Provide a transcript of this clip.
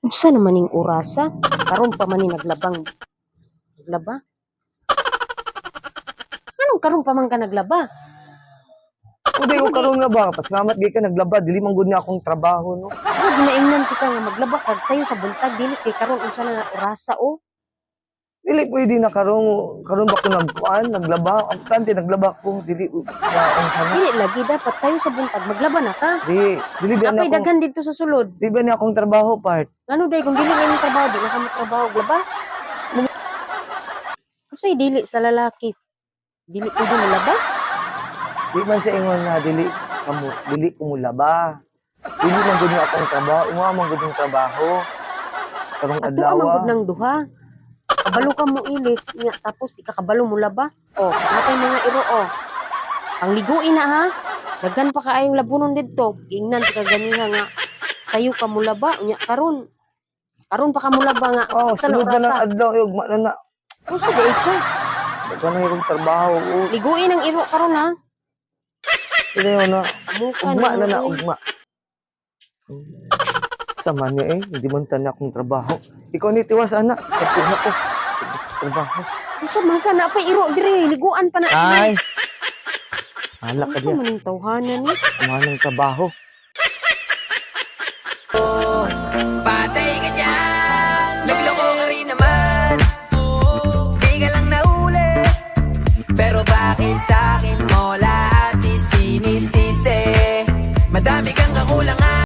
Unsa naman ning orasa? Karon pa man ni naglabang. Naglaba? Anong karon pa man ka naglaba? Uday ko karon nga ba? Pasalamat gay ka naglaba, dili man gud na akong trabaho, no. Ano, ginaingnan kita nga maglaba kag sayo sa buntag, dili kay karon unsa na nga orasa oh. Dili pwede na karon, karon ba ko nagkuan, naglaba? Ang tante naglaba ko, dili na unsa na. Dili lagi, dapat sayo sa buntag maglaba na ka. Di, dili ba na Apay akong daghan didto sa sulod. Di ba na akong trabaho part? Ngano day kung dili na imong trabaho, di na ka motrabaho og laba? Unsay dili sa lalaki? Dili pwede molaba? Di man sa ingon na dili kamo, dili ko mulaba. Dili man gud na akong trabaho, imo man gud yung trabaho. Karong Ato adlaw. man gud nang duha. Kabalo ka mo ilis nya tapos di ka kabalo mo laba. Oh, napay mga iro oh. Pangliguin na ha. Daghan pa kaayong labunon didto. Ingnan ti ka ganiha nga sayo ka mulaba nya karon. Karon pa ka mulaba nga. Oh, Unsa na sunod na ng orasa? adlaw, ugma na na. Unsa di ka? Daghan na yung trabaho. Oh, Liguin ang iro karon ha. Sino na? Muka Ugma na na, oy. ugma. Sama niya eh, hindi man tanda akong trabaho. Ikaw ni tiwas, anak. Kapit na ko. Trabaho. Unsa man ka na pa iro dire, liguan pa na. Ay! Hala ka Unsa diya. man ning tawhanan ni? Ama ng trabaho. Patay ka dyan. Nagloko ka rin naman. Di ka lang nahuli. Pero bakit sa'kin